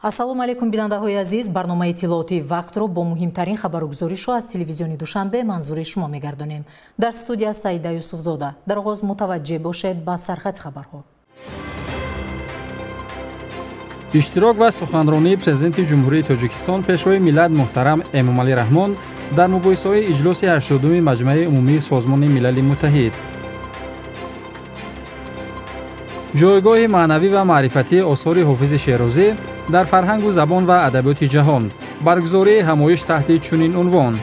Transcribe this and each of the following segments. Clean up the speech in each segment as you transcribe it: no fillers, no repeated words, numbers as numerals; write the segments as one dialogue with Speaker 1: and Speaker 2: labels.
Speaker 1: Ассалому алайкум, бинандаҳои азиз. Барномаи иттилоотии вақтро бо муҳимтарин хабару гузоришҳо аз телевизиони Душанбе манзури шумо мегардонем. Дар студия Саида Юсуфзода. Дар оғоз мутаваҷҷеҳ бошед ба сархати хабарҳо.
Speaker 2: Иштирок ва суханронии Президенти Ҷумҳурии Тоҷикистон, Пешвои миллат муҳтарам Эмомалӣ Раҳмон дар мубоҳисаҳои иҷлоси 80-уми Маҷмаи умумии Созмони Милали Муттаҳид. Ҷойгоҳи маънавӣ ва маърифатии осори Ҳофизи Шерозӣ дар фарҳангу забон ва адабиёти ҷаҳон. Баргузории ҳамоиш таҳти чунин унвон.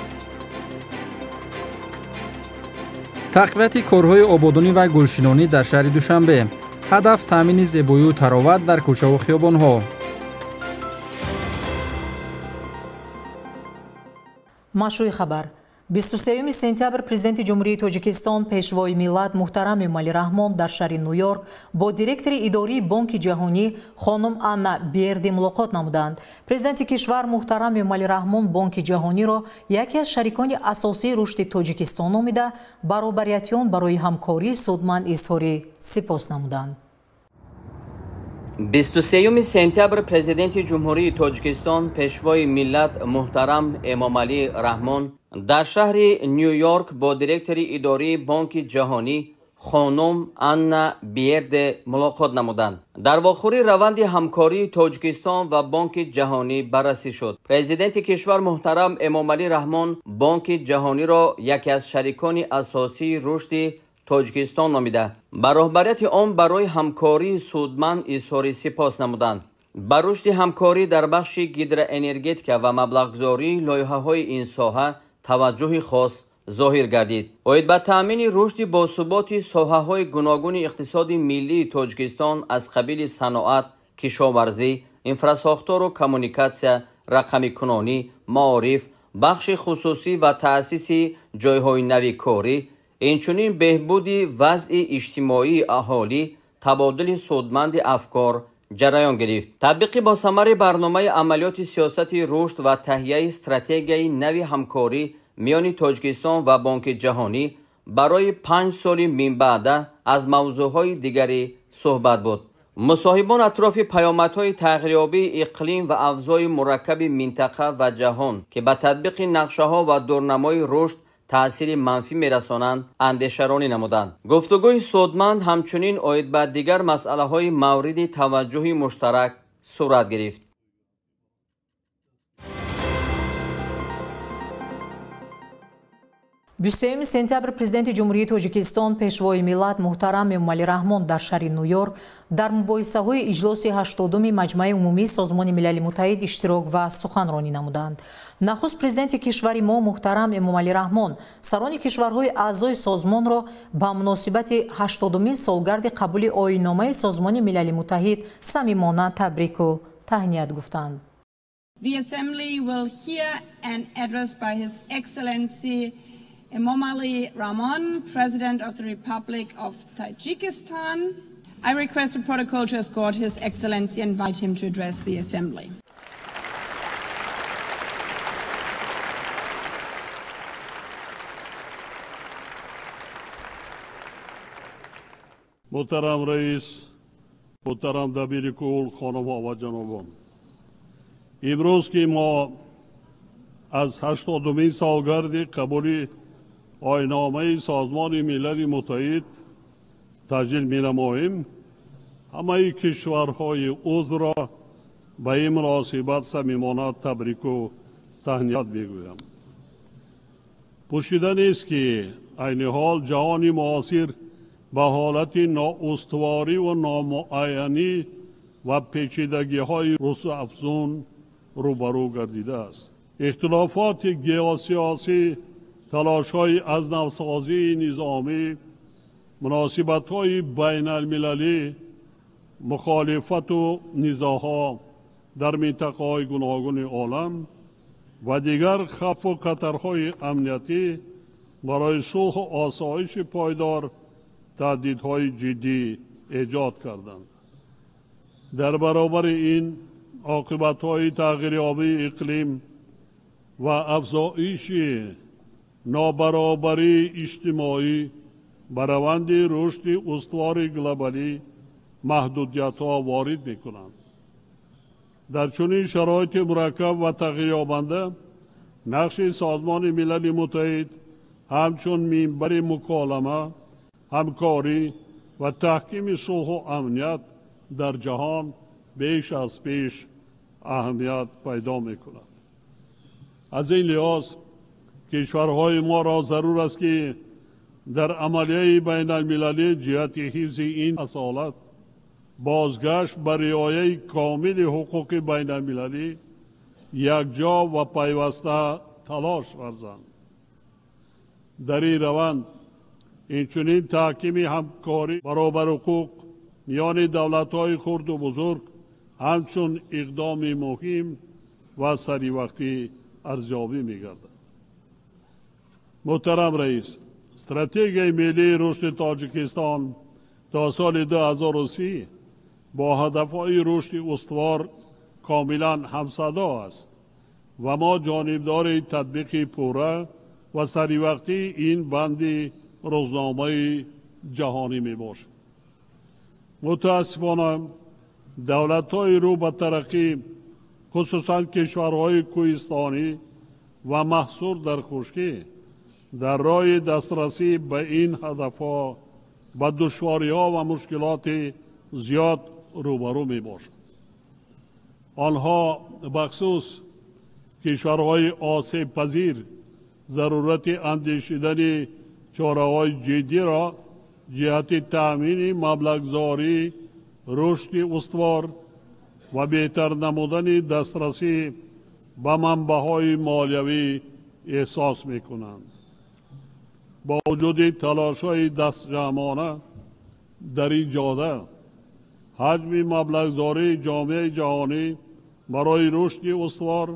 Speaker 2: Тақвияти корҳои ободонӣ ва гулшинонӣ дар шаҳри Душанбе. Ҳадаф таъмини зебоию тароват дар кӯчаву хиёбонҳо.
Speaker 1: Машрӯи хабар. 23 сентябр Президенти Ҷумҳурии Тоҷикистон, Пешвои миллат муҳтарам Эмомалӣ Раҳмон дар шаҳри Ню-Йорк бо директори идории Бонки ҷаҳонӣ хонум Анна Берди мулоқот намуданд. Президенти кишвар муҳтарам Эмомалӣ Раҳмон Бонки ҷаҳониро яке аз шарикони асосии рушди Тоҷикистон номида, баробарияти он барои ҳамкории судманд изҳори сипос намуданд.
Speaker 3: 23 сентябр Президенти Ҷумҳурии Тоҷикистон, Пешвои миллат муҳтарам Эмомалӣ Раҳмон дар шаҳри Ню-Йорк бо директори идории Бонки ҷаҳонӣ хонум Анна Биерде мулоқот намуданд. Дар вохӯрӣ раванди ҳамкории Тоҷикистон ва Бонки ҷаҳонӣ баррасӣ шуд. Президенти кишвар муҳтарам Эмомалӣ Раҳмон Бонки ҷаҳониро яке аз шарикони асосии рушди Тоҷикистон номида, ба роҳбарияти он барои ҳамкории судманд изҳори сипос намуданд. Ба рушди ҳамкорӣ дар бахши гидроэнергетика ва маблағгузории лоиҳаҳои ин соҳа таваҷҷӯҳи хос зоҳир гардид. Оид ба таъмини рушди босуботи соҳаҳои гуногуни иқтисоди миллии Тоҷикистон аз қабили саноат, кишоварзӣ, инфрасохтору коммуникатсия, рақамикунонӣ, маориф, бахши хусусӣ ва таъсиси ҷойҳои нави корӣ, инчунин беҳбуди вазъи иҷтимоии аҳолӣ, табодули судманди афкор ҷараён гирифт. Татбиқи босамари барномаи амалиёти сиёсати рушд ва таҳияи стратегияи нави ҳамкорӣ миёни Тоҷикистон ва Бонки ҷаҳонӣ барои 5 соли минбаъда аз мавзӯъҳои дигари суҳбат буд. Мусоҳибон атрофи паёмадҳои тағйирёбии иқлим ва авзои мураккаби минтақа ва ҷаҳон, ки ба татбиқи нақшаҳо ва дурнамои рушд таъсири манфӣ мерасонанд, андешаронӣ намуданд. Гуфтугӯи судманд ҳамчунин оид ба дигар масъалаҳои мавриди таваҷҷӯҳи муштарак сурат гирифт.
Speaker 1: 23 сентябр Президенти Ҷумҳурии Тоҷикистон, Пешвои миллат муҳтарам Эмомалӣ Раҳмон дар шаҳри Ню-Йорк дар мубоҳисаҳои иҷлоси 80-уми Маҷмаи умумии Созмони Милали Муттаҳид иштирок ва суханронӣ намуданд. Нахуст Президенти кишвари мо муҳтарам Эмомалӣ Раҳмон сарони кишварҳои аъзои созмонро ба муносибати 80-умин солгарди қабули оинномаи Созмони Милали Муттаҳид самимона табрику таҳният гуфтанд.
Speaker 4: The Assembly will hear an address by His Excellency Emomali Rahmon, President of the Republic of Tajikistan. I request the protocol to escort His Excellency and invite him to address the Assembly.
Speaker 5: Муҳтарам раис, муҳтарам дабири кул, хонумҳо ва ҷанобон. Имрӯз ки мо аз 80-умин солгарди қабули оинномаи Созмони Милали Муттаҳид таҷлил менамоем, ҳамаи кишварҳои узвро ба ин муносибат самимона табрику таҳният мегӯям. Пӯшида нест, ки айни ҳол ҷаҳони муосир ба ҳолати ноустуворӣ ва номуайянӣ ва печидагиҳои рӯзафзун рӯбарӯ гардидааст. Ихтилофоти геосиёсӣ, талошҳои аз навсозии низомӣ, муносибатҳои байналмилалӣ, мухолифату низоъҳо дар минтақаҳои гуногуни олам ва дигар хавфу хатарҳои амниятӣ барои сулҳу осоиши пойдор таҳдидҳои ҷиддӣ эҷод карданд. Дар баробари ин оқибатҳои тағйирёбии иқлим ва афзоиши нобаробарии иҷтимоӣ ба раванди рушди устувори глобалӣ маҳдудиятҳо ворид мекунанд. Дар чунин шароити мураккаб ва тағйирёбанда нақши Созмони Милали Муттаҳид ҳамчун минбари муколама, ҳамкорӣ ва таҳкими сулҳу амният дар ҷаҳон беш аз пеш аҳамият пайдо мекунад. Аз ин лиҳоз кишварҳои моро зарур аст, ки дар амалияи байналмилалӣ ҷиҳати ҳифзи ин асолат, бозгашт ба риояи комили ҳуқуқи байналмилалӣ якҷо ва пайваста талош варзанд. Дар ин раванд инчунин таҳкими ҳамкорӣ баробарҳуқуқ миёни давлатҳои хурду бузург ҳамчун иқдоми муҳим ва саривақтӣ арзёбӣ мегардад. Муҳтарам раис, стратегияи миллии рушди Тоҷикистон то соли 2030 бо ҳадафҳои рушди устувор комилан ҳамсадо аст ва мо ҷонибдори татбиқи пурра ва саривақтии ин банди рӯзномаи ҷаҳонӣ мебошем. Мутаассифона, давлатҳои рӯ ба тараққӣ, хусусан кишварҳои кӯҳистонӣ ва маҳсур дар хушкӣ, дар роҳи дастрасӣ ба ин ҳадафҳо ба душвориҳо ва мушкилоти зиёд рӯбарӯ мебошанд. Онҳо, бахусус кишварҳои осебпазир, зарурати андешидани чораҳои ҷиддиро ҷиҳати таъмини маблағгузорӣ, рушди устувор ва беҳтар намудани дастрасӣ ба манбаъҳои молиявӣ эҳсос мекунанд. Бо вуҷуди талошҳои дастҷамъона дар ин ҷода, ҳаҷми маблағгузории ҷомеаи ҷаҳонӣ барои рушди устувор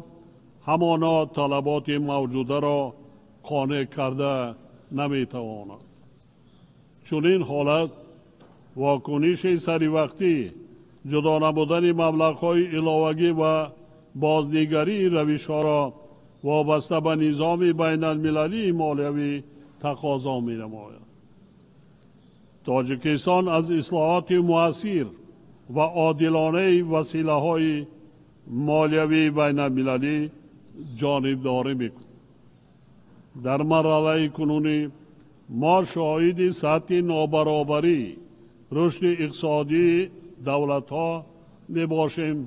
Speaker 5: ҳамоно талаботи мавҷударо қонеъ карда наметавонад. Чунин ҳолат вокуниши саривақтӣ, ҷудо намудани маблағҳои иловагӣ ва бознигарии равишҳоро вобаста ба низоми байналмилалии молиявӣ тақозо менамояд. Тоҷикистон аз ислоҳоти муассир ва одилонаи василаҳои молиявии байналмилалӣ ҷонибдорӣ мекунад. Дар марҳалаи кунунӣ мо шоҳиди сатҳи нобаробарӣ рушди иқтисодии давлатҳо мебошем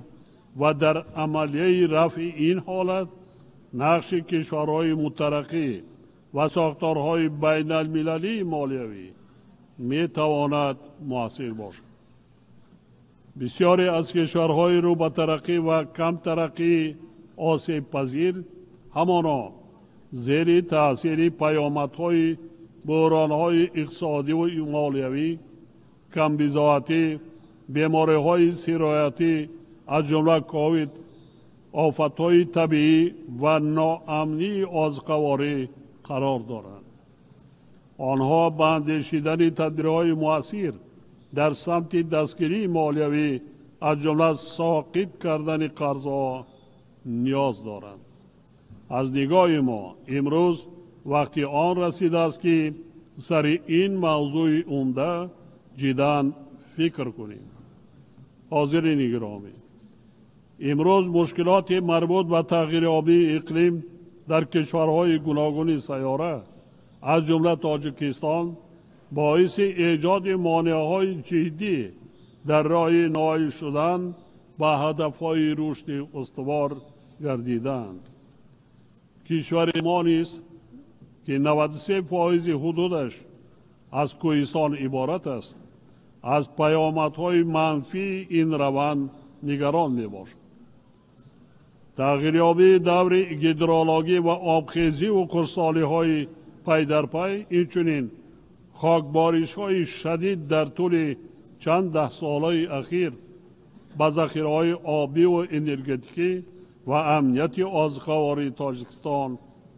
Speaker 5: ва дар амалияи рафъи ин ҳолат нақши кишварҳои мутараққӣ ва сохторҳои байналмилалии молиявӣ метавонад муассир бошад. Бисёре аз кишварҳои рӯ ба тараққӣ ва камтараққии осебпазир ҳамоно зери таъсири паёмадҳои буҳронҳои иқтисодиву молиявӣ, камбизоатӣ, бемориҳои сироятӣ аз ҷумла ковид, офатҳои табиӣ ва ноамнии озуқаворӣ қарор доранд. Онҳо ба андешидани тадбирҳои муассир дар самти дастгирии молиявӣ аз ҷумла соқит кардани қарзҳо ниёз доранд. Аз нигоҳи мо имрӯз вақти он расидааст, ки сари ин мавзӯи умда ҷиддан фикр кунем. Ҳозирини гиромӣ, имрӯз мушкилоти марбут ба тағйирёбии иқлим дар кишварҳои гуногуни сайёра, аз ҷумла Тоҷикистон, боиси эҷоди монеаҳои ҷиддӣ дар роҳи ноил шудан ба ҳадафҳои рушди устувор гардиданд. Кишвари мо низ, ки 93% ҳудудаш аз кӯҳистон иборат аст, аз паёмадҳои манфии ин раванд нигарон мебошад. Тағйирёбии даври гидрологӣ ва обхезиву хушксолиҳои пайдарпай, инчунин хокборишҳои шадид дар тӯли чанд даҳсолаи ахир ба захираҳои обиву энергетикӣ ва амнияти озуқавории Тоҷикистон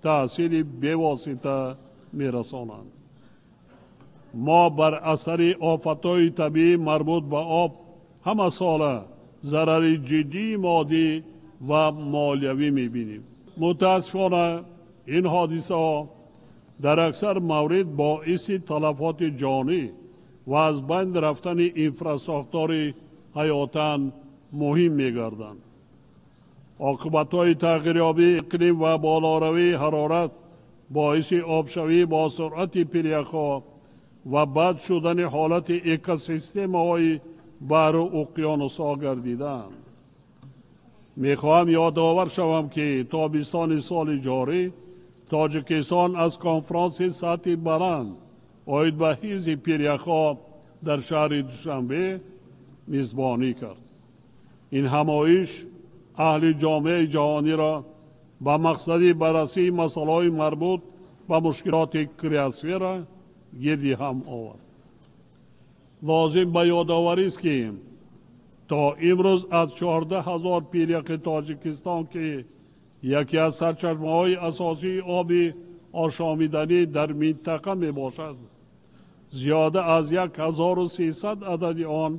Speaker 5: таъсири бевосита мерасонанд. Мо бар асари офатҳои табиӣ марбут ба об ҳамасола зарари ҷиддии моддӣ ва молиявӣ мебинем. Мутаассифона, ин ҳодисаҳо дар аксар маврид боиси талафоти ҷонӣ ва аз байн рафтани инфрасохтори ҳаётан муҳим мегарданд. Оқибатҳои тағйирёбии иқлим ва болоравии ҳарорат боиси обшавӣ бо суръати пиряхҳо ва бад шудани ҳолати экосистемаҳои баҳру уқёнусҳо гардидаанд. Мехоҳам ёдовар шавам, ки тобистони соли ҷорӣ Тоҷикистон аз конфронси сатҳи баланд оид ба ҳифзи пиряхҳо дар шаҳри Душанбе мизбонӣ кард. Ин ҳамоиш аҳли ҷомеаи ҷаҳониро ба мақсади баррасии масъалаҳои марбут ба мушкилоти криосфера гирди ҳам овард. Лозим ба ёдоварист, ки то имрӯз аз 14 000 пиряхи Тоҷикистон, ки яке аз сарчашмаҳои асосии оби ошомиданӣ дар минтақа мебошад, зиёда аз 1300 адади он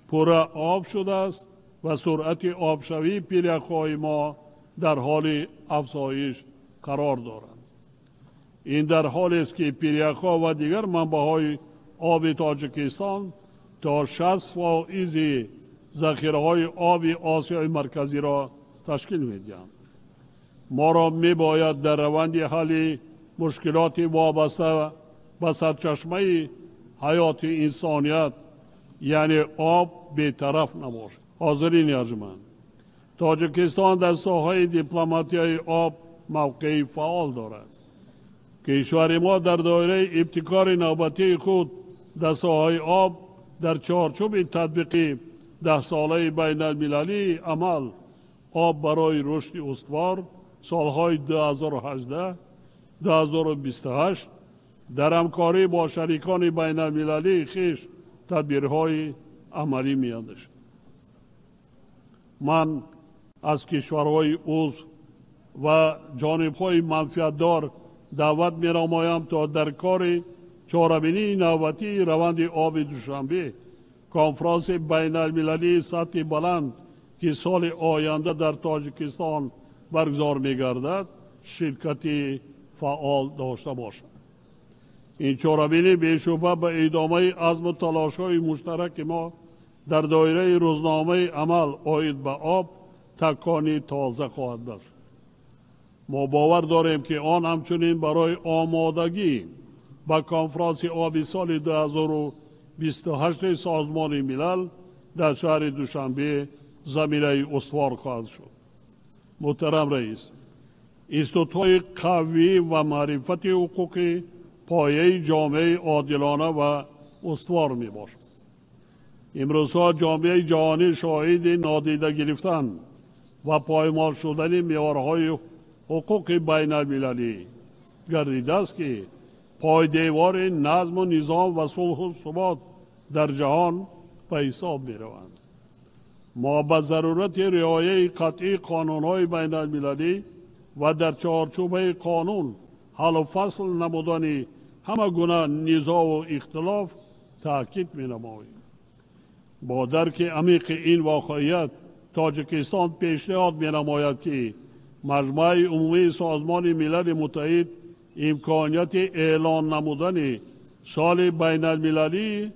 Speaker 5: пурра об шудааст ва суръати обшавии пиряхҳои мо дар ҳоли афзоиш қарор дорад. Ин дар ҳолест, ки пиряхҳо ва дигар манбаъҳои оби Тоҷикистон то 60% захираҳои оби Осиёи Марказиро ташкил медиҳанд. Моро мебояд дар раванди ҳалли мушкилоти вобаста ба сарчашмаи ҳаёти инсоният, яъне об, бетараф набошад. Ҳозирини арҷманд, Тоҷикистон дар соҳаи дипломатияи об мавқеи фаъол дорад. Кишвари мо дар доираи ибтикори навбатии худ дар соҳаи об дар чорчӯби татбиқи 10-солаи байналмилалии амал «Об барои рушди устувор» солҳои 2018-2028 дар ҳамкорӣ бо шарикони байналмилалии хеш тадбирҳои амалӣ меандешад. Ман аз кишварҳои узв ва ҷонибҳои манфиатдор даъват менамоям, то дар кори чорабинии навбатии раванди оби Душанбе, конфронси байналмилалии сатҳи баланд, ки соли оянда дар Тоҷикистон баргузор мегардад, ширкати фаъол дошта бошад. Ин чорабинӣ бешубҳа ба идомаи азму талошҳои муштараки мо дар доираи рӯзномаи амал оид ба об такони тоза хоҳад бахшид. Мо бовар дорем, ки он ҳамчунин барои омодагӣ ба конфронси оби соли 2028 Созмони Милал дар шаҳри Душанбе заминаи устувор хоҳад шуд. Муҳтарам раис, институтҳои қавӣ ва маърифати ҳуқуқӣ пояи ҷомеаи одилона ва устувор мебошад. Имрӯзҳо ҷомеаи ҷаҳонӣ шоҳиди нодида гирифтан ва поймол шудани меъёрҳои ҳуқуқи байналмилалӣ гардидааст, ки пойдевори назму низом ва сулҳу субот дар ҷаҳон ба ҳисоб мераванд. Мо ба зарурати риояи қатъии қонунҳои байналмилалӣ ва дар чорчӯбаи қонун ҳаллу фасл намудани ҳама гуна низову ихтилоф таъкид менамоем. Бо дарки амиқи ин воқеият Тоҷикистон пешниҳод менамояд, ки Маҷмааи Умумии Созмони Милали Муттаҳид имконияти эълон намудани соли байналмилалии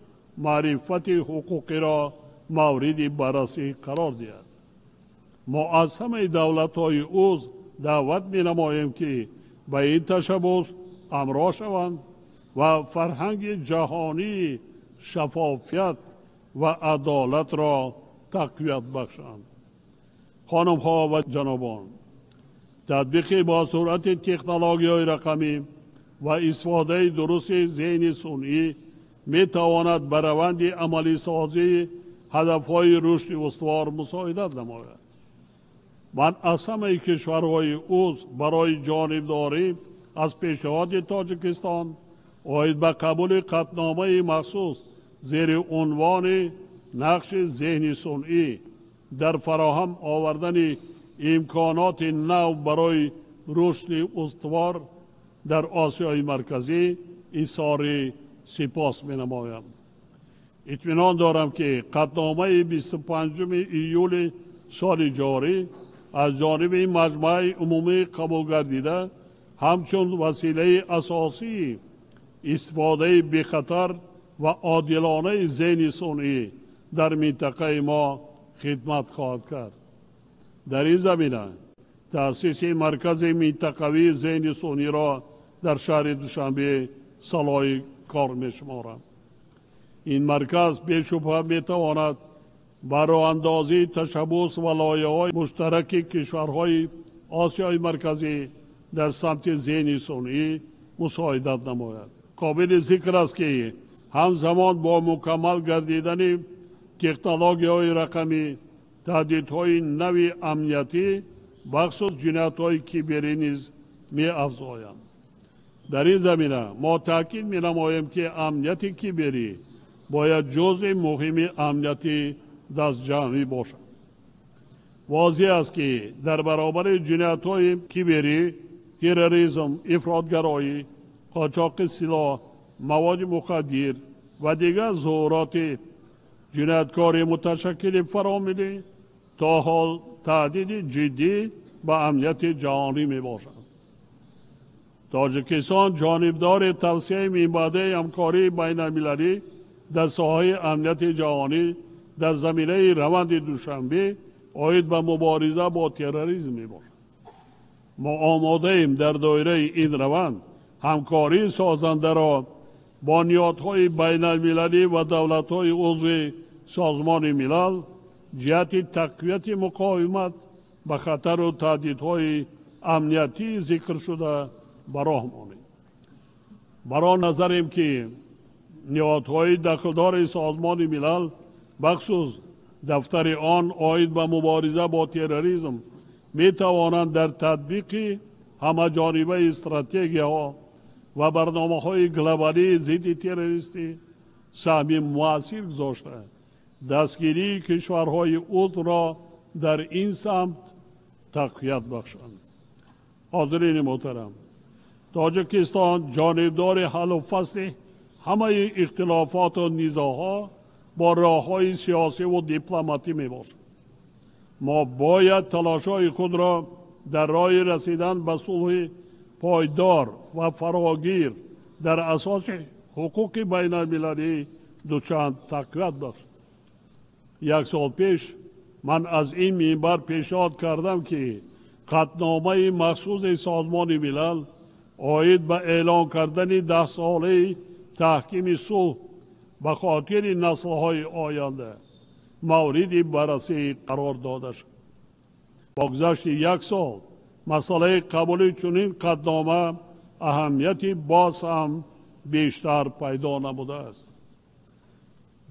Speaker 5: маърифати ҳуқуқиро мавриди баррасӣ қарор диҳад. Мо аз ҳамаи давлатҳои узв даъват менамоем, ки ба ин ташаббус ҳамроҳ шаванд ва фарҳанги ҷаҳонии шаффофият ва адолатро тақвият бахшанд. Хонумҳо ва ҷанобон, татбиқи бо суръати технологияҳои рақамӣ ва истифодаи дурусти зеҳни сунъӣ метавонад ба раванди амалисозии ҳадафҳои рушди устувор мусоидат намояд. Ман аз ҳамаи кишварҳои узв барои ҷонибдорӣ аз пешниҳоди Тоҷикистон оид ба қабули қатъномаи махсус зери унвони нақши зеҳни сунъӣ дар фароҳам овардани имконоти нав барои рушди устувор дар Осиёи Марказӣ изҳори сипос менамоям. Итминон дорам, ки қатъномаи 25 июли соли ҷорӣ аз ҷониби Маҷмааи Умумӣ қабул гардида ҳамчун василаи асосии истифодаи бехатар ва одилонаи зеҳни сунъӣ дар минтақаи мо хидмат хоҳад кард. Дар ин замина таъсиси маркази минтақавии зеҳни сунъиро дар шаҳри Душанбе салоҳи кор мешуморам. Ин марказ бешубҳа метавонад ба роҳандозии ташаббус ва лоиҳаҳои муштараки кишварҳои Осиёи Марказӣ дар самти зеҳни сунъӣ мусоидат намояд. Қобили зикр аст, ки ҳамзамон бо мукаммал гардидани технологияҳои рақамӣ, таҳдидҳои нави амниятӣ, бахусус ҷиноятҳои киберӣ низ меафзоянд. Дар ин замина мо таъкид менамоем, ки амнияти киберӣ бояд ҷузъи муҳими амнияти дастҷамъӣ бошад. Возеҳ аст, ки дар баробари ҷиноятҳои киберӣ, терроризм, ифротгароӣ, қочоқи силоҳ, маводи мухаддир ва дигар зуҳуроти ҷинояткори муташаккили фаромиллӣ то ҳол таҳдиди ҷиддӣ ба амнияти ҷаҳонӣ мебошад. Тоҷикистон ҷонибдори тавсияи минбаъдаи ҳамкории байналмилалӣ дар соҳаи амнияти ҷаҳонӣ дар заминаи раванди Душанбе оид ба мубориза бо терроризм мебошад. Мо омодаем дар доираи ин раванд ҳамкории созандаро бо ниҳодҳои байналмилалӣ ва давлатҳои узви Созмони Милал ҷиҳати тақвияти муқовимат ба хатару таҳдидҳои амниятии зикршуда ба роҳ монем. Бар он назарем, ки ниҳодҳои дахлдори Созмони Милал, бахусус дафтари он оид ба мубориза бо терроризм, метавонанд дар татбиқи ҳамаҷонибаи стратегияҳо ва барномаҳои глобалии зидди террористӣ саҳми муассир гузошта, дастгирии кишварҳои узвро дар ин самт тақвият бахшанд. Ҳозирини муҳтарам, Тоҷикистон ҷонибдори ҳаллу фасли ҳамаи ихтилофоту низоъҳо бо роҳҳои сиёсиву дипломатӣ мебошад. Мо бояд талошҳои худро дар роҳи расидан ба сулҳи пойдор ва фарогир дар асоси ҳуқуқи байналмилалӣ дучанд тақвият бахшем. Як сол пеш ман аз ин минбар пешниҳод кардам, ки қатъномаи махсуси Созмони Милал оид ба эълон кардани даҳсолаи таҳкими сулҳ ба хотири наслҳои оянда мавриди баррасӣ қарор дода шуд. Бо гузашти як сол масъалаи қабули чунин қатънома аҳамияти боз ҳам бештар пайдо намудааст.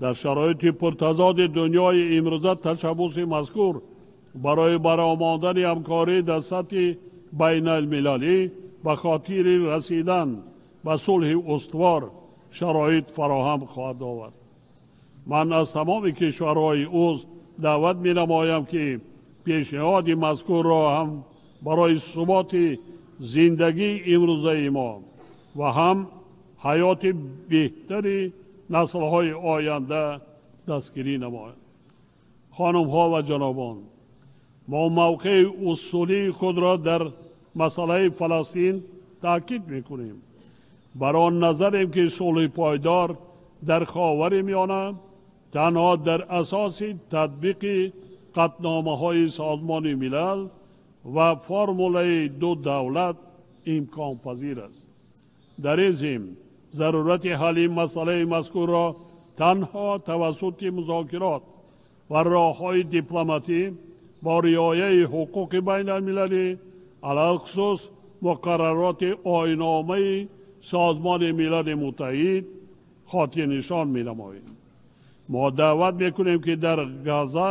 Speaker 5: Дар шароити пуртазоди дунёи имрӯза ташаббуси мазкур барои баромадани ҳамкорӣ дар сатҳи байналмилалӣ ба хотири расидан ба сулҳи устувор шароит фароҳам хоҳад овард. Ман аз тамоми кишварҳои узв даъват менамоям, ки пешниҳоди мазкурро ҳам барои суботи зиндагии имрӯзаи мо ва ҳам ҳаёти беҳтари наслҳои оянда дастгирӣ намоянд. Хонумҳо ва ҷанобон, мо мавқеи усулии худро дар масъалаи Фаластин таъкид мекунем. Бар он назарем, ки сулҳи пойдор дар Ховари Миёна танҳо дар асоси татбиқи қатъномаҳои Созмони Милал ва формулаи ду давлат имконпазир аст. Дар ин зимн зарурати ҳалли масъалаи мазкурро танҳо тавассути музокирот ва роҳҳои дипломатӣ бо риояи ҳуқуқи байналмилалӣ, алалхусус муқаррароти оинномаи Созмони Милали Муттаҳид хотирнишон менамоем. Мо даъват мекунем, ки дар Газа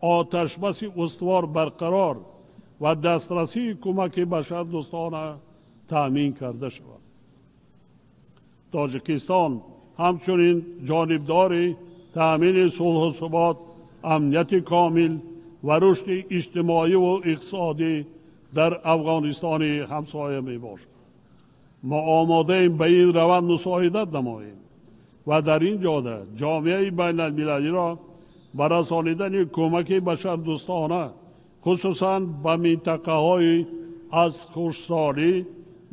Speaker 5: оташбаси устувор барқарор ва дастрасии кӯмаки башардӯстона таъмин карда шавад. Тоҷикистон ҳамчунин ҷонибдори таъмини сулҳу субот, амнияти комил ва рушди иҷтимоиву иқтисодӣ дар Афғонистони ҳамсоя мебошад. Мо омодаем ба ин раванд мусоидат намоем ва дар ин ҷода ҷомеаи байналмилалиро ба расонидани кӯмаки башардӯстона, хусусан ба минтақаҳои аз хушксолӣ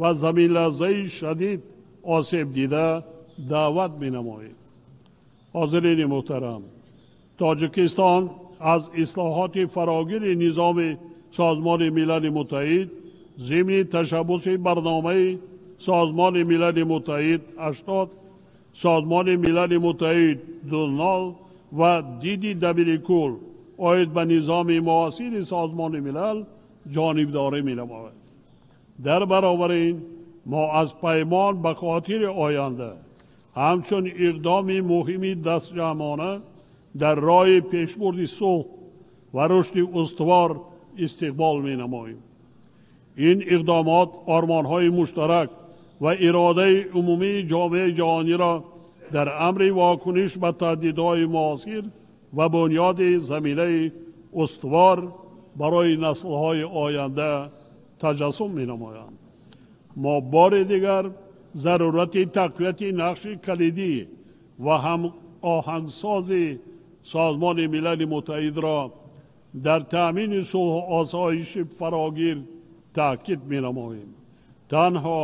Speaker 5: ва заминларзаи шадид осеб дида даъват менамоем. Ҳозирини муҳтарам, Тоҷикистон Аз ислоҳоти фарогири низоми Созмони Милали Муттаҳид зимни ташаббуси барномаи Созмони Милали Муттаҳид 80, Созмони Милали Муттаҳид 00 ва диди Дабири Кул оид ба низоми муосири Созмони Милал ҷонибдорӣ менамояд. Дар баробари ин мо аз паймон ба хотири оянда ҳамчун иқдоми муҳими дастҷамъона дар роҳи пешбурди сулҳ ва рушди устувор истиқбол менамоем. Ин иқдомот ормонҳои муштарак ва иродаи умумии ҷомеаи ҷаҳониро дар амри вокуниш ба таҳдидҳои муосир ва бунёди заминаи устувор барои наслҳои оянда таҷассум менамоянд. Мо бори дигар зарурати тақвияти нақши калидӣ ва ҳамоҳангсози Созмони Милали Муттаҳидро дар таъмини сулҳу осоиши фарогир таъкид менамоем. Танҳо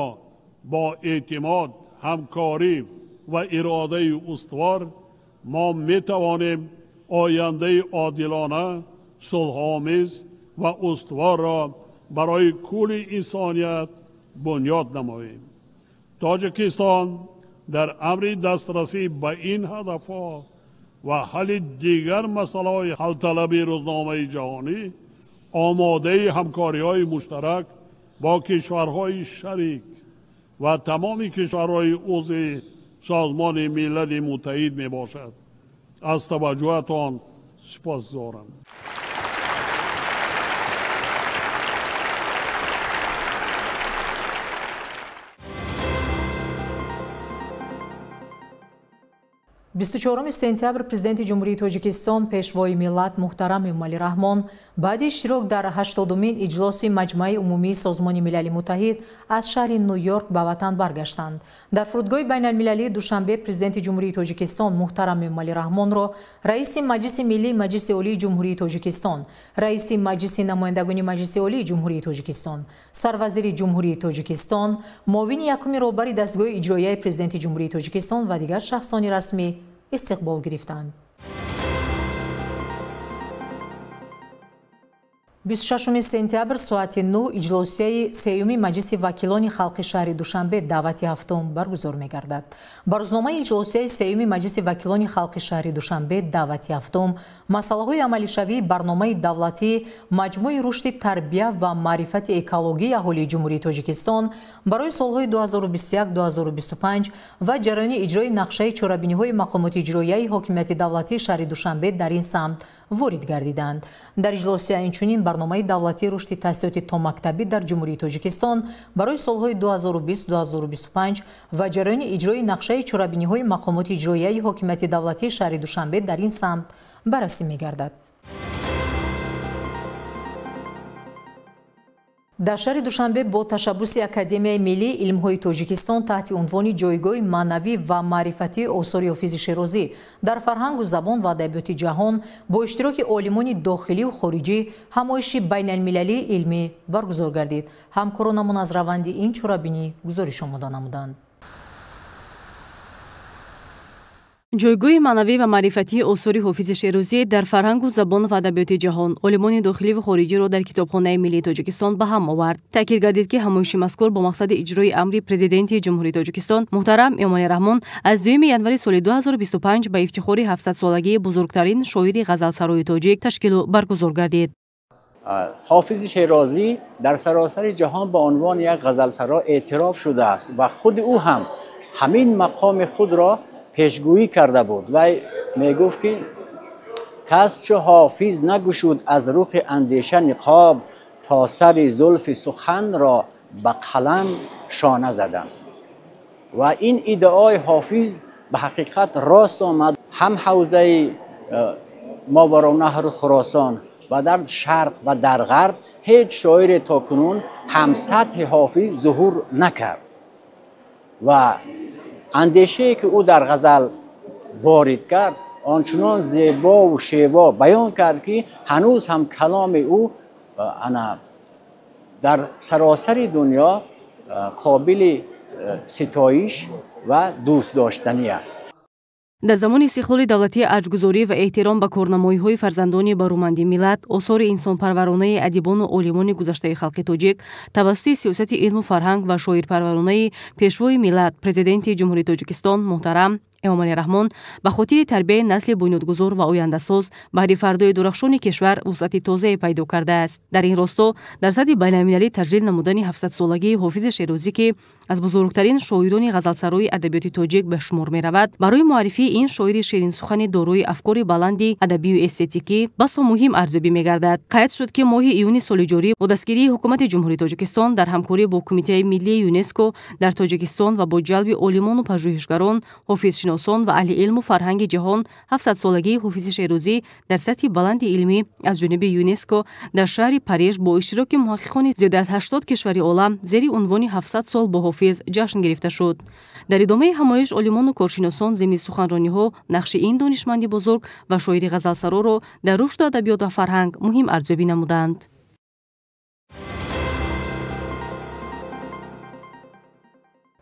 Speaker 5: бо эътимод, ҳамкорӣ ва иродаи устувор мо метавонем ояндаи одилона, сулҳомез ва устуворро барои кулли инсоният бунёд намоем. Тоҷикистон дар амри дастрасӣ ба ин ҳадафҳо ва ҳалли дигар масъалаҳои ҳалталаби рӯзномаи ҷаҳонӣ омодаи ҳамкориҳои муштарак бо кишварҳои шарик ва тамоми кишварҳои узви Созмони Милали Муттаҳид мебошад. Аз таваҷҷӯҳатон сипосгузорам.
Speaker 1: 24 сентябр Президенти Ҷумҳурии Тоҷикистон, Пешвои миллат муҳтарам Эмомалӣ Раҳмон баъди иштирок дар 80-умин иҷлоси Маҷмаи Умумии Созмони Милали Муттаҳид аз шаҳри Ню-Йорк ба ватан баргаштанд. Дар фурудгоҳи байналмилалии Душанбе Президенти Ҷумҳурии Тоҷикистон муҳтарам Эмомалӣ Раҳмонро Раиси Маҷлиси Миллии Маҷлиси Олии Ҷумҳурии Тоҷикистон, Раиси Маҷлиси Намояндагони Маҷлиси Олии Ҷумҳурии Тоҷикистон, Сарвазири Ҷумҳурии Тоҷикистон, муовини якуми роҳбари дастгоҳи иҷроияи Президенти Ҷумҳурии Тоҷикистон ва дигар шахсони расмӣ истиқбол гирифтанд. 26 сентябр соати 9 иҷлосияи сеюми Маҷлиси вакилони халқи шаҳри Душанбе даъвати ҳафтум баргузор мегардад. Ба рӯзномаи иҷлосияи сеюми Маҷлиси вакилони халқи шаҳри Душанбе даъвати ҳафтум масъалаҳои амалишавии барномаи давлатии маҷмӯи рушди тарбия ва маърифати экологии аҳолии Ҷумҳурии Тоҷикистон барои солҳои 2021-2025 ва ҷараёни иҷрои нақшаи чорабиниҳои мақомоти иҷроияи ҳокимияти давлатии шаҳри Душанбе дар ин самт ворид гардиданд. Дар иҷлосия инчунин барномаи давлатии рушди таҳсилоти томактабӣ дар Ҷумҳурии Тоҷикистон барои солҳои 2020-2025 ва ҷараёни иҷрои нақшаи чорабиниҳои мақомоти иҷроияи ҳокимияти давлатии шаҳри Душанбе дар ин самт баррасӣ мегардад. Дар шаҳри Душанбе бо ташаббуси Академияи миллии илмҳои Тоҷикистон таҳти унвони ҷойгоҳи маънавӣ ва маърифатии осори Ҳофизи Шерозӣ дар фарҳангу забон ва адабиёти ҷаҳон бо иштироки олимони дохилию хориҷӣ ҳамоиши байналмилалии илмӣ баргузор гардид. Ҳамкоронамон аз раванди ин чорабинӣ гузориш омода намуданд.
Speaker 6: Ҷойгоҳи маънавӣ ва маърифатии осори Ҳофизи Шерозӣ дар фарҳангу забон ва адабиёти ҷаҳон олимони дохилӣ ва хориҷиро дар Китобхонаи миллии Тоҷикистон ба ҳам овард. Таъкид гардид, ки ҳамоиши мазкур бо мақсади иҷрои амри Президенти Ҷумҳурии Тоҷикистон муҳтарам Эмомалӣ Раҳмон аз 2 январи соли 2025 ба ифтихори 700-солагии бузургтарин шоири ғазалсарои тоҷик ташкилу баргузор гардид.
Speaker 7: Ҳофизи Шерозӣ дар саросари ҷаҳон ба унвони як ғазалсаро эътироф шудааст ва худи ӯ ҳам ҳамин мақоми худро пешгӯӣ карда буд. Вай мегуфт, ки кас чу ҳофиз нагушуд аз рухи андеша ниқоб, то сари зулфи суханро ба қалам шона задам. Ва ин иддаои ҳофиз ба ҳақиқат рост омад. Ҳам ҳавзаи Мовароуннаҳру Хуросон ва дар шарқ ва дар ғарб ҳеҷ шоире то кунун ҳамсатҳи ҳофиз зуҳур накард ва андешае ки ӯ дар ғазал ворид кард ончунон зебову шево баён кард, ки ҳанӯз ҳам каломи ӯ ана дар саросари дунё қобили ситоиш ва дӯстдоштанӣ аст.
Speaker 6: Дар замони истиқлоли давлатӣ арҷгузорӣ ва эҳтиром ба корнамоиҳои фарзандони баруманди миллат, осори инсонпарваронаи адибону олимони гузаштаи халқи тоҷик тавассути сиёсати илму фарҳанг ва шоирпарваронаи Пешвои миллат, Президенти Ҷумҳурии Тоҷикистон муҳтарам Эмомалӣ Раҳмон ба хотири тарбияи насли бунёдгузор ва ояндасоз баҳри фардои дурахшони кишвар вусъати тозае пайдо кардааст. Дар ин росто дар сатҳи байналмилалӣ таҷлил намудани 700-солагии Ҳофизи Шерозӣ, ки аз бузургтарин шоирони ғазалсарои адабиёти тоҷик ба шумор меравад, барои муаррифии ин шоири ширинсухани дорои афкори баланди адабию эстетикӣ басо муҳим арзёбӣ мегардад. Қайд шуд, ки моҳи июни соли ҷорӣ бо дастгирии Ҳукумати Ҷумҳурии Тоҷикистон дар ҳамкорӣ бо Кумитаи миллии ЮНЕСКО дар Тоҷикистон ва бо ҷалби олимону пажӯҳишгарон, ҳофизшиносон ва аҳли илму фарҳанги ҷаҳон 700-солагии Ҳофизи Шерозӣ дар сатҳи баланди илмӣ аз ҷониби ЮНЕСКО дар шаҳри Париж бо иштироки муҳаққиқони зиёда аз 80 кишвари олам зери унвони 700 сол бо Ҳофиз ҷашн гирифта шуд. Дар идомаи ҳамоиш олимону коршиносон зимни суханрониҳо нақши ин донишманди бузург ва шоири ғазалсароро дар рушду адабиёт ва фарҳанг муҳим арзёбӣ намуданд.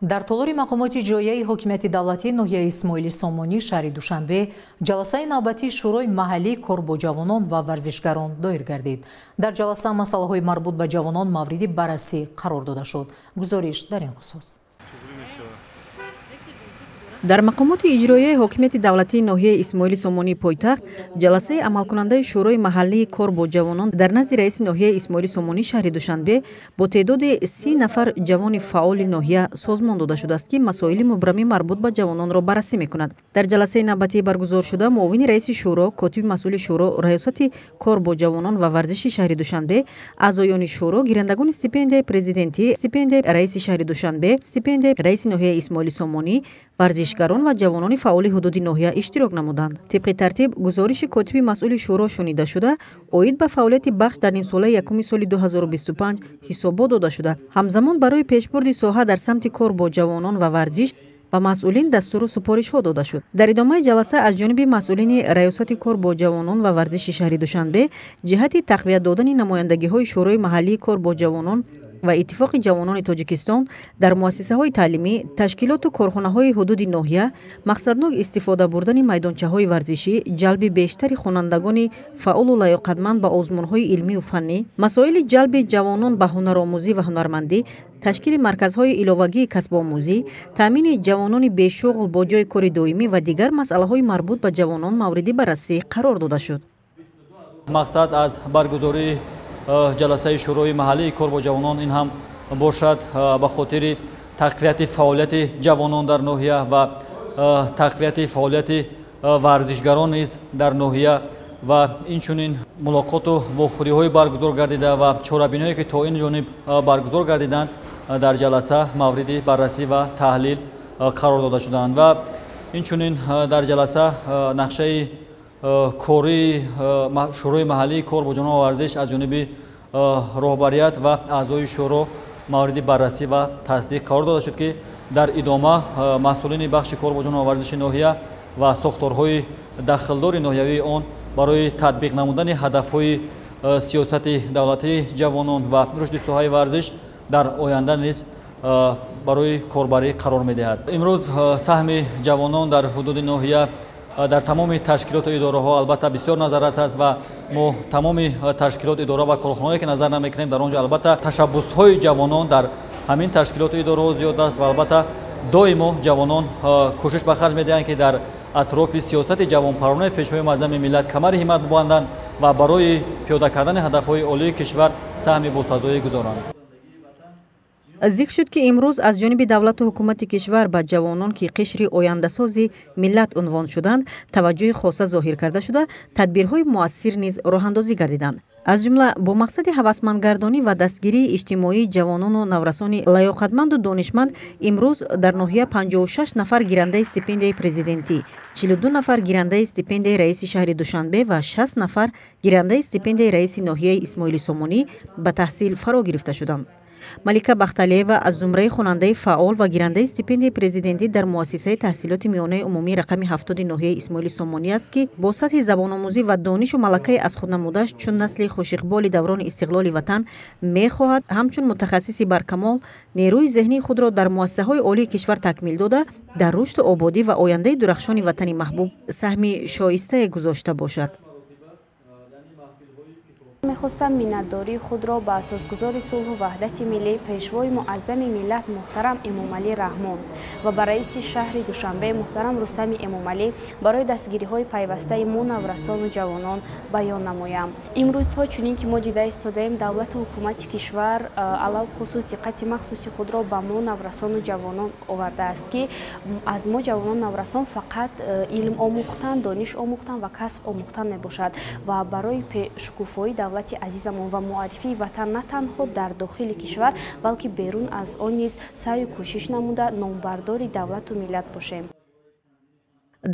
Speaker 1: Дар толори мақомоти иҷроияи ҳокимияти давлатии ноҳияи Исмоили Сомонӣ шаҳри Душанбе ҷаласаи навбатии Шӯрои маҳаллии кор бо ҷавонон ва варзишгарон доир гардид. Дар ҷаласа масъалаҳои марбут ба ҷавонон мавриди баррасӣ қарор дода шуд. Гузориш дар ин хусус.
Speaker 8: Дар мақомоти иҷроияи ҳокимияти давлатии ноҳияи Исмоили Сомонии пойтахт ҷаласаи амалкунандаи Шӯрои маҳаллии кор бо ҷавонон дар назди раиси ноҳияи Исмоили Сомонӣ шаҳри Душанбе бо теъдоди 30 нафар ҷавони фаъоли ноҳия созмон дода шудааст, ки масоили мубрами марбут ба ҷавононро баррасӣ мекунад. Дар ҷаласаи навбатии баргузоршуда муовини раиси шӯро, котиби масъули шӯро, раёсати кор бо ҷавонон ва варзиши шаҳри Душанбе, аъзоёни шӯро, гирандагони стипендияи президентӣ, стипендияи раиси шаҳри Душанбе, стипендияи раиси ноҳияи Исмоили Сомонӣ, варзишгарон ва ҷавонони фаъоли ҳудуди ноҳия иштирок намуданд. Тибқи тартиб гузориши котиби масъули шӯро шунида шуда, оид ба фаъолияти бахш дар нимсолаи якуми соли 2025 ҳисобот дода шуда, ҳамзамон барои пешбурди соҳа дар самти кор бо ҷавонон ва варзиш ба масъулин дастуру супоришҳо дода шуд. Дар идомаи ҷаласа аз ҷониби масъулини раёсати кор бо ҷавонон ва варзиши шаҳри Душанбе ҷиҳати тақвият додани намояндагиҳои Шӯрои маҳаллии кор бо ҷавонон ва Иттифоқи ҷавонони Тоҷикистон дар муассисаҳои таълимӣ, ташкилоту корхонаҳои ҳудуди ноҳия, мақсаднок истифода бурдани майдончаҳои варзишӣ, ҷалби бештари хонандагони фаъолу лаёқатманд ба озмунҳои илмию фаннӣ, масоили ҷалби ҷавонон ба ҳунаромӯзӣ ва ҳунармандӣ, ташкили марказҳои иловагии касбомӯзӣ, таъмини ҷавонони бешуғл бо ҷойи кори доимӣ ва дигар масъалаҳои марбут ба ҷавонон мавриди баррасӣ қарор дода шуд.
Speaker 9: Мақсад аз баргузории ҷаласаи Шӯрои маҳаллии кор бо ҷавонон ин ҳам бошад ба хотири тақвияти фаъолияти ҷавонон дар ноҳия ва тақвияти фаъолияти варзишгарон низ дар ноҳия ва инчунин мулоқоту вохӯриҳои баргузор гардида ва чорабиниҳое ки то ин ҷониб баргузор гардиданд дар ҷаласа мавриди баррасӣ ва таҳлил қарор дода шуданд ва инчунин дар ҷаласа нақшаи кории Шӯрои маҳаллии кор бо ҷавонон ва варзиш аз ҷониби роҳбарият ва аъзои шӯро мавриди баррасӣ ва тасдиқ қарор дода шуд, ки дар идома масъулини бахши кор бо ҷавонон ва варзиши ноҳия ва сохторҳои дахлдори ноҳиявии он барои татбиқ намудани ҳадафҳои сиёсати давлатии ҷавонон ва рушди соҳаи варзиш дар оянда низ барои корбарӣ қарор медиҳад. Имрӯз саҳми ҷавонон дар ҳудуди ноҳия дар тамоми ташкилоту идораҳо албатта бисёр назаррас аст ва мо тамоми ташкилот, идора ва корхонаҳое ки назар намекунем, дар он ҷо албатта ташаббусҳои ҷавонон дар ҳамин ташкилоту идораҳо зиёд аст ва албатта доимо ҷавонон кӯшиш ба харҷ медиҳанд, ки дар атрофи сиёсати ҷавонпарваронаи Пешвои муаззами миллат камари ҳиммат бубанданд ва барои пиёда кардани ҳадафҳои олии кишвар саҳми босазоӣ гузоранд.
Speaker 8: Зикр шуд, ки имрӯз аз ҷониби давлату ҳукумати кишвар ба ҷавонон, ки қишри ояндасози миллат унвон шуданд, таваҷҷӯҳи хоса зоҳир карда шуда, тадбирҳои муассир низ роҳандозӣ гардиданд. Аз ҷумла бо мақсади ҳавасмандгардонӣ ва дастгирии иҷтимоии ҷавонону наврасони лаёқатманду донишманд имрӯз дар ноҳия 56 нафар гирандаи стипендияи президентӣ, 42 нафар гирандаи стипендияи раиси шаҳри Душанбе ва 60 нафар гирандаи стипендияи раиси ноҳияи Исмоили Сомонӣ ба таҳсил фаро гирифта шуданд. Малика Бахталиева аз зумраи хонандаи фаъол ва гирандаи стипендияи президентӣ дар муассисаи таҳсилоти миёнаи умумӣ рақами 70 ноҳияи Исмоили Сомонӣ аст, ки бо сатҳи забономӯзӣ ва донишу малакаи аз худ намудааш чун насли хушиқболи даврони истиқлоли ватан мехоҳад ҳамчун мутахассиси баркамол нерӯи зеҳнии худро дар муассисаҳои олии кишвар такмил дода, дар рушду ободӣ ва ояндаи дурахшони ватани маҳбуб саҳми шоистае гузошта бошад.
Speaker 10: Мехостам миннатдории худро ба асосгузори сулҳу ваҳдати миллӣ, пешвои муаззами миллат муҳтарам Эмомалӣ Раҳмон ва ба раиси шаҳри Душанбе муҳтарам Рустами Эмомалӣ барои дастгириҳои пайвастаи мо наврасону ҷавонон баён намоям. Имрӯзҳо чунин ки мо дида истодаем, давлату ҳукумати кишвар алалхусус диққати махсуси худро ба мо наврасону ҷавонон овардааст, ки аз мо ҷавонон наврасон фақат илм омӯхтан, дониш омӯхтан ва касб омӯхтан мебошад ва барои шукуфоии давлати азизамон ва муаррифии ватан на танҳо дар дохили кишвар, балки берун аз он низ саъю кӯшиш намуда номбардори давлату миллат бошем.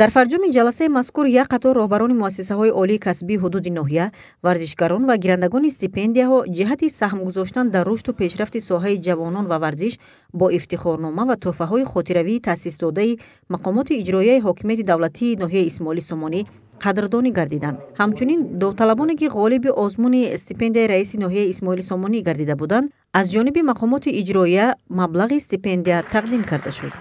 Speaker 8: Дар фарҷоми ҷаласаи мазкур як қатор роҳбарони муассисаҳои олии касбии ҳудуди ноҳия, варзишгарон ва гирандагони стипендияҳо ҷиҳати саҳм гузоштан дар рушду пешрафти соҳаи ҷавонон ва варзиш бо ифтихорнома ва тӯҳфаҳои хотиравии таъсисдодаи мақомоти иҷроияи ҳокимияти давлатии ноҳияи Исмоили Сомонӣ қадрдонӣ гардиданд. Ҳамчунин довталабоне ки ғолиби озмуни стипендияи раиси ноҳияи Исмоили Сомонӣ гардида буданд, аз ҷониби мақомоти иҷроия маблағи стипендия тақдим карда шуд.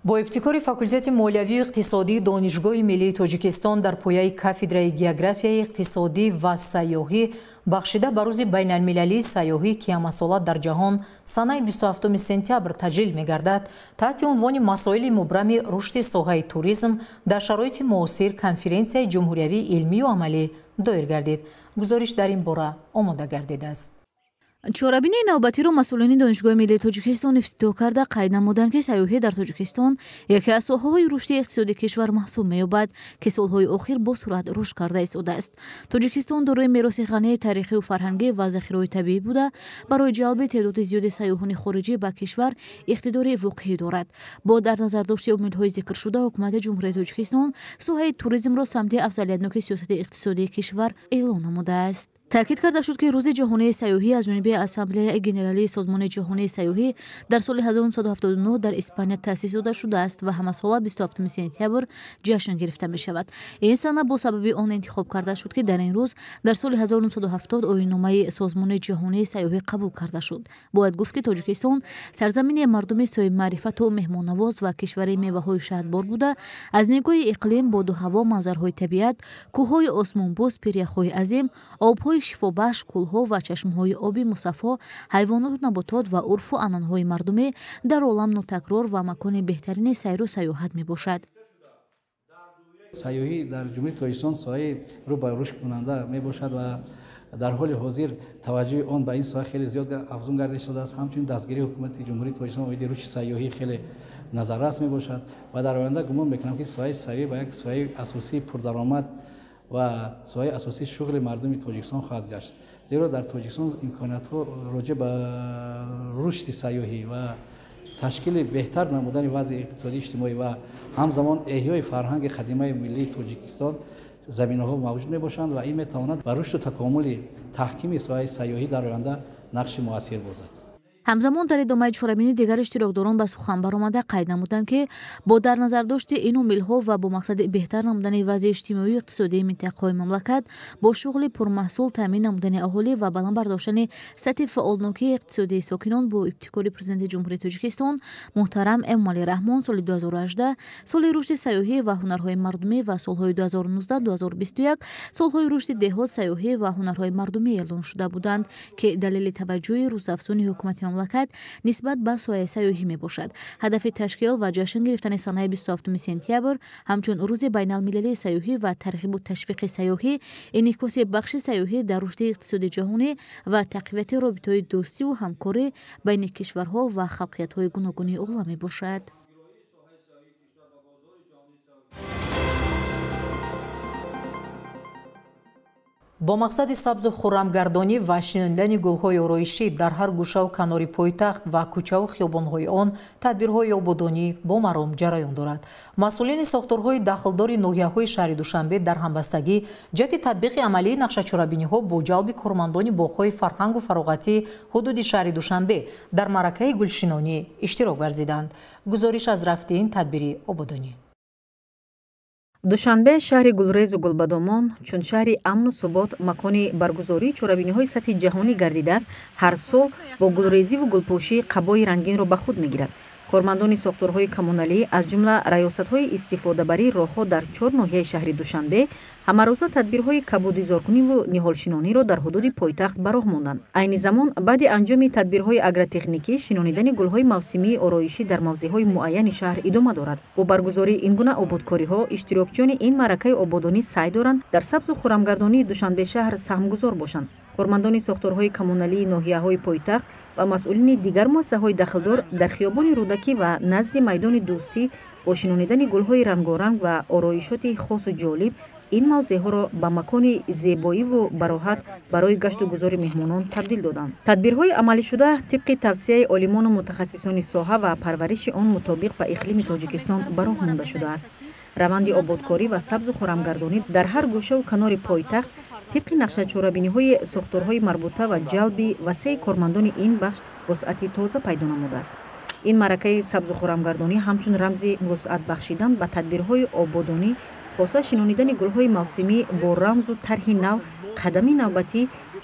Speaker 1: Бо ибтикори факултети молиявию иқтисодии Донишгоҳи миллии Тоҷикистон дар пояи кафедраи географияи иқтисодӣ ва сайёҳӣ бахшида ба рӯзи байналмилалии сайёҳӣ, ки ҳамасола дар ҷаҳон санаи 27 сентябр таҷлил мегардад, таҳти унвони масоили мубрами рушди соҳаи туризм дар шароити муосир конференсияи ҷумҳуриявии илмию амалӣ доир гардид. Гузориш дар ин бора омода гардидааст.
Speaker 11: Чорабинии навбатиро масъулини Донишгоҳи миллии Тоҷикистон ифтитоҳ карда қайд намуданд, ки сайёҳӣ дар Тоҷикистон яке аз соҳаҳои рушди иқтисодии кишвар маҳсуб меёбад, ки солҳои охир бо суръат рушд карда истодааст. Тоҷикистон дорои мероси ғании таърихию фарҳангӣ ва захираҳои табиӣ буда, барои ҷалби теъдоди зиёди сайёҳони хориҷӣ ба кишвар иқтидори воқеӣ дорад. Бо дар назардошти омилҳои зикршуда, ҳукумати Ҷумҳурияи Тоҷикистон соҳаи туризмро самти афзалиятноки сиёсати иқтисодии кишвар эълон намудааст. Таъкид карда шуд, ки рӯзи ҷаҳонии сайёҳӣ аз ҷониби Ассамблеяи генералии Созмони ҷаҳонии сайёҳӣ дар соли 1979 дар Испания таъсис дода шудааст ва ҳамасола 27 сентябр ҷашн гирифта мешавад. Ин сана бо сабаби он интихоб карда шуд, ки дар ин рӯз дар соли 1970 оинномаи Созмони ҷаҳонии сайёҳӣ қабул карда шуд. Бояд гуфт, ки Тоҷикистон сарзамини мардуми соҳибмаърифату меҳмоннавоз ва кишвари меваҳои шаҳдбор буда, аз нигоҳи иқлим, боду ҳаво, манзарҳои табиат, кӯҳҳои осмонбӯс, пиряхҳои азим, обҳои шифобахш, кӯлҳо ва чашмаҳои оби мусаффо, ҳайвоноту наботот ва урфу анъанаҳои мардумӣ дар олам нотакрор ва макони беҳтарини сайру сайёҳат мебошад.
Speaker 12: Сайёҳӣ дар Ҷумҳурии Тоҷикистон соҳаи рӯ ба рушдкунанда мебошад ва дар ҳоли ҳозир таваҷҷӯҳи он ба ин соҳа хеле зиёд афзун гардида шудааст. Ҳамчунин дастгирии ҳукумати Ҷумҳурии Тоҷикистон оиди рушди сайёҳӣ хеле назаррас мебошад ва дар оянда гумон мекунам, ки соҳаи сайёҳӣ ба як соҳаи асосии пурдаромад ва соҳаи асосии шуғли мардуми Тоҷикистон хоҳад гашт. Зеро дар Тоҷикистон имкониятҳо роҷеъ ба рушди сайёҳӣ ва ташкили беҳтар намудани вазъи иқтисодии иҷтимоӣ ва ҳамзамон эҳёи фарҳанги қадимаи миллии Тоҷикистон заминаҳо мавҷуд мебошанд ва ин метавонад ба рушду такомули таҳкими соҳаи сайёҳӣ дар оянда нақши муассир бозад.
Speaker 11: Ҳамзамон дар идомаи чорабинӣ дигар иштирокдорон ба сухан баромада қайд намуданд, ки бо дар назардошти ин омилҳо ва бо мақсади беҳтар намудани вазъи иҷтимоию иқтисодии минтақаҳои мамлакат, бо шуғли пурмаҳсул таъмин намудани аҳолӣ ва баланд бардоштани сатҳи фаъолнокии иқтисодии сокинон бо ибтикори Президенти Ҷумҳурии Тоҷикистон муҳтарам Эмомалӣ Раҳмон соли 2018 соли рушди сайёҳӣ ва ҳунарҳои мардумӣ ва солҳои 2019-2021 солҳои рушди деҳот, сайёҳӣ ва ҳунарҳои мардумӣ эълон шуда буданд, ки далели таваҷҷӯҳи рӯзафзуни ҳукумати мамлакат нисбат ба соҳаи сайёҳӣ мебошад. Ҳадафи ташкил ва ҷашн гирифтани санаи 27 сентябр ҳамчун рӯзи байналмилалии сайёҳӣ ва тарғибу ташвиқи сайёҳӣ, инъикоси бахши сайёҳӣ дар рушди иқтисоди ҷаҳонӣ ва тақвияти робитаҳои дӯстиву ҳамкорӣ байни кишварҳо ва халқиятҳои гуногуни олам мебошад.
Speaker 1: Бо мақсади сабзу хуррамгардонӣ ва шинонидани гулҳои ороишӣ дар ҳар гӯшаву канори пойтахт ва кӯчаву хиёбонҳои он тадбирҳои ободонӣ бо маром ҷараён дорад. Масъулини сохторҳои дахлдори ноҳияҳои шаҳри Душанбе дар ҳамбастагӣ ҷиҳати татбиқи амалии нақшачорабиниҳо бо ҷалби кормандони боғҳои фарҳангу фароғатӣ ҳудуди шаҳри Душанбе дар маъракаи гулшинонӣ иштирок варзиданд. Гузориш аз рафти ин тадбири ободонӣ.
Speaker 8: Душанбе шаҳри гулрезу гулбадомон, чун шаҳри амну субот макони баргузории чорабиниҳои сатҳи ҷаҳонӣ гардидааст, ҳар сол бо гулрезиву гулпӯшӣ қабои рангинро ба худ мегирад. Кормандони сохторҳои коммуналӣ, аз ҷумла раёсатҳои истифодабарии роҳҳо дар 4 ноҳияи шаҳри Душанбе ҳамарӯза тадбирҳои кабудизоркуниву ниҳолшинониро дар ҳудуди пойтахт ба роҳ монданд. Айни замон баъди анҷоми тадбирҳои агротехникӣ шинонидани гулҳои мавсимии ороишӣ дар мавзеъҳои муайяни шаҳр идома дорад. Бо баргузории ин гуна ободкориҳо иштирокчиёни ин маъракаи ободонӣ саъй доранд дар сабзу хуррамгардонии Душанбе шаҳр саҳмгузор бошанд. Кормандони сохторҳои коммуналии ноҳияҳои пойтахт ва масъулини дигар муассисаҳои дахлдор дар хиёбони Рӯдакӣ ва назди майдони Дӯстӣ бо шинонидани гулҳои рангоранг ва ороишоти хосу ҷолиб ин мавзеъҳоро ба макони зебоиву бароҳат барои гашту гузори меҳмонон табдил доданд. Тадбирҳои амалишуда тибқи тавсияи олимону мутахассисони соҳа ва парвариши он мутобиқ ба иқлими Тоҷикистон ба роҳ монда шудааст. Раванди ободкорӣ ва сабзу хуррамгардонӣ дар ҳар гӯшаву канори пойтахт тибқи нақшачорабиниҳои сохторҳои марбута ва ҷалби васеи кормандони ин бахш вусъати тоза пайдо намудааст. Ин маъракаи сабзу хуррамгардонӣ ҳамчун рамзи вусъат бахшидан ба тадбирҳои ободонӣ, хоса шинонидани гулҳои мавсимӣ бо рамзу тарҳи нав, қадами навбатӣ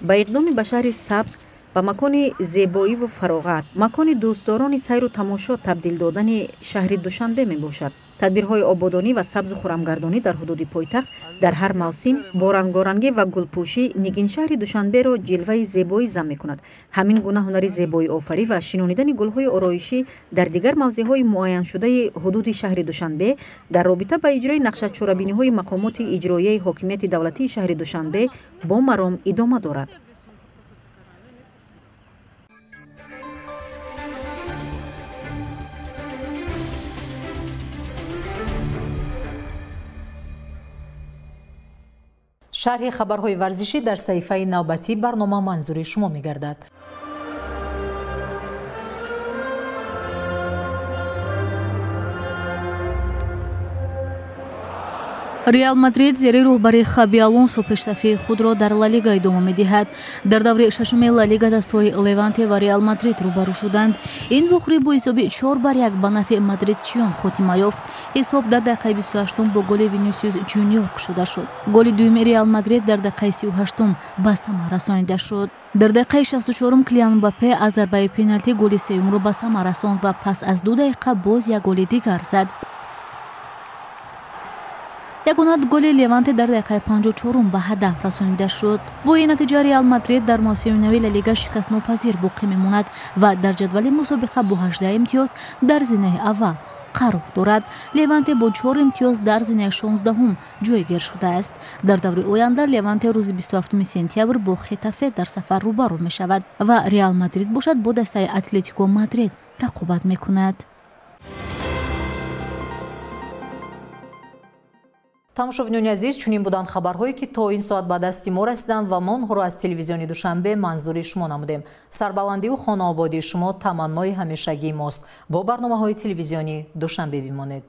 Speaker 8: ба иқдоми ба шаҳри сабз, ба макони зебоиву фароғат, макони дӯстдорони сайру тамошо табдил додани шаҳри Душанбе мебошад. Тадбирҳои ободонӣ ва сабзу хуррамгардонӣ дар ҳудуди пойтахт дар ҳар мавсим бо рангорангӣ ва гулпӯшӣ нигиншаҳри Душанберо ҷилваи зебоӣ зам мекунад. Ҳамин гуна ҳунари зебоиофарӣ ва шинонидани гулҳои ороишӣ дар дигар мавзеъҳои муайяншудаи ҳудуди шаҳри Душанбе дар робита ба иҷрои нақшачорабиниҳои мақомоти иҷроияи ҳокимияти давлатии шаҳри Душанбе бо маром идома дорад.
Speaker 1: Шарҳи хабарҳои варзишӣ дар саҳифаи навбатии барнома манзури шумо мегардад.
Speaker 11: Реал Мадрид зери роҳбари Хаби Алонсо пешсафии худро дар Ла Лига идома медиҳад. Дар даври шашуми Ла Лига дастҳои Леванте ва Реал Мадрид рӯбарӯ шуданд. Ин вохӯрӣ бо ҳисоби 4-1 ба нафъи мадридчиён хотима ёфт. Ҳисоб дар дақиқаи 28 бо голи Винисиус Ҷуниор кушода шуд. Голи дуюми Реал Мадрид дар дақиқаи 38 ба самар расонида шуд. Дар дақиқаи 64 Килиан Мбаппе аз зарбаи пеналти голи сеюмро ба самар расонд ва пас аз 2 дақиқа боз як голи дигар зад. Ягона голи Леванте дар дақиқаи 54 ба ҳадаф расонида шуд. Бо ин натиҷа Реал Мадрид дар мавсими нави Ла Лига шикастнопазир боқӣ мемонад ва дар ҷадвали мусобиқа бо 18 имтиёз дар зинаи аввал қарор дорад. Леванте бо 4 имтиёз дар зинаи 16-ум ҷойгир шудааст. Дар даври оянда Леванте рӯзи 27 сентябр бо Хетафе дар сафар рӯбарӯ мешавад ва Реал Мадрид бошад бо дастаи Атлетико Мадрид рақобат мекунад.
Speaker 1: Тамошобинони азиз, чунин буданд хабарҳое ки то ин соат ба дасти мо расиданд ва мо онҳоро аз телевизиони Душанбе манзури шумо намудем. Сарбаландиву хонаободии шумо таманнои ҳамешагии мост. Бо барномаҳои телевизиони Душанбе бимонед.